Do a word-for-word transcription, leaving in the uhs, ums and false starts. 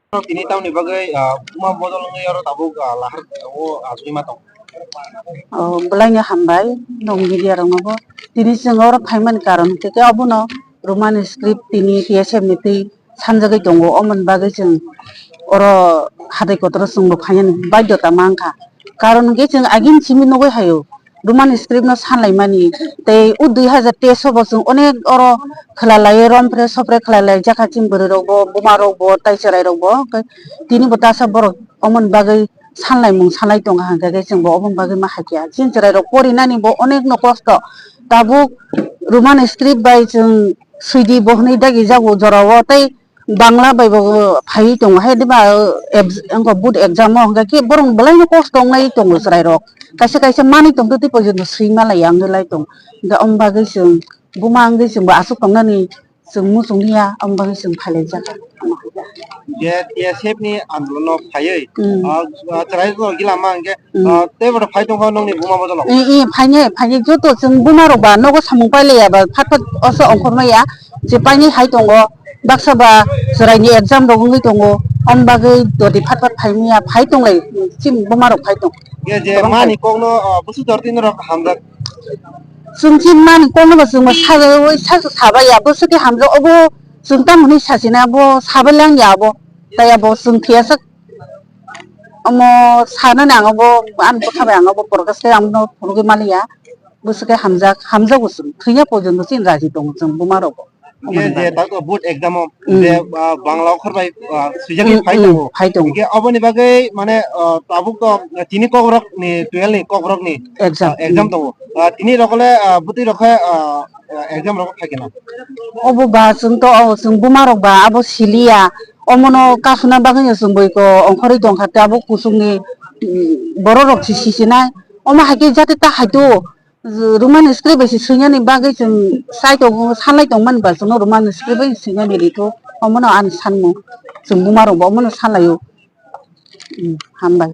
Tini tamni bagwi, ah, buma bodol wngwi oro tabuk, ah, lahar o achugwi ma tong? Oh, bwlaino hambai, nwng media rokno bo. Tini chwng oro phaimani karon hwnkhe khe obono Roman script tini T S F ni twi sanjagwi tongo, omoni bagwi chwng oro hatai kotoro chwngbo phainani baidhota mankha. Karon hwnkhe chwng agini simi nugwi haio, Roman script no sanlaimani. Tei o dui hazar teis o bo chwng onek oro khwlalaiwi rompre sopre khwlailaijak kha chini bwrwi rok bo, buma rok bo, tai chwrai rok bo. Hwnkhe tini bo tasa borok omoni bagwi sanlaimung sanlai tongo hwnkhe khe chwng bo oboni bagwi ma hakya. Chini chwrai rok porinani bo onek no kosto. Tabuk Roman script bai chwng swidi bo hwnwi dagi jago jorao tei Bangla bai bo phaiwi tongo, hai diba, eh, abs-, wngkha board exam o hwnkha khe borok belai no kosto wngnai tongo chwrai rok, kaisa kaisa manwi tongtwtwi porjonto swi malaiya wngwi lai tongo, hwnkhe omo bagwi chwng buma wngwi chwngbo aswk tongnani chwng muchung liya, omo bagwi chwng phailaijak. Je T S F ni andolon o phaiwi, Hmm. ah, ah, chwrai rok gila ma hwnkhe, Hmm. ah, tei bono phai tongkha nongni buma bodol o? Eh, eh, phainai, phainai joto chwng buma rok ba nogo samung pailaiya ba phat phat oso ongkhormaya, je painai hai tongo. Baksa ba chwraini exam rok wngwi tongo, om bagwi dodi phat phat phai manya, phai tonglai, chini buma rok phai tong. Ye je Tong mani phai. Kokno, ah, busu dor tin rok hamjak. Chwng chini mani kokno ba chwng ba sajawi sasu sabai ya, busu khe hamjak obo chwng tamo hwnwi sachina bo sabai lang ya abo, tai abo chwng thwiyasak omo sanani ang abo ani bwkha bai ang abo protest khe ang no phunugwi maliya, busu khe hamjak, hamjago chwng thwiya porjonto chini raji tongo chwng buma rok bo. Hingke je tak board exam o Hmm. je, ah, Bangla okhor bai, ah, swijak ni Hmm, phai hmm, tongo. Phai tongo. Hingke oboni bagwi mane, ah, tabuk to, ah, tini kokrok ni twelve ni kokrok ni, Exam. Ah, exam Hmm. tongo. Ah, tini rok le, ah, bwtwi rok khe, ah, ah, exam rok phai khe na. Obo ba chwng to, o chwng buma rok ba abo siliya. Omono kasuna bagwi no chwng boi ko ongkhorwi tongkha tabuk kuchuk ni, hmm, borok rok si sisinai. Omo hai khe jati ta hai to. Roman script bai se swinani bagwi chwng chai tongo, sanlai tongmani ba chwngno Roman script bai swinani rikho, omono ani sanmung, chwng buma rokbo omono sanlaio. Hmm, hambai.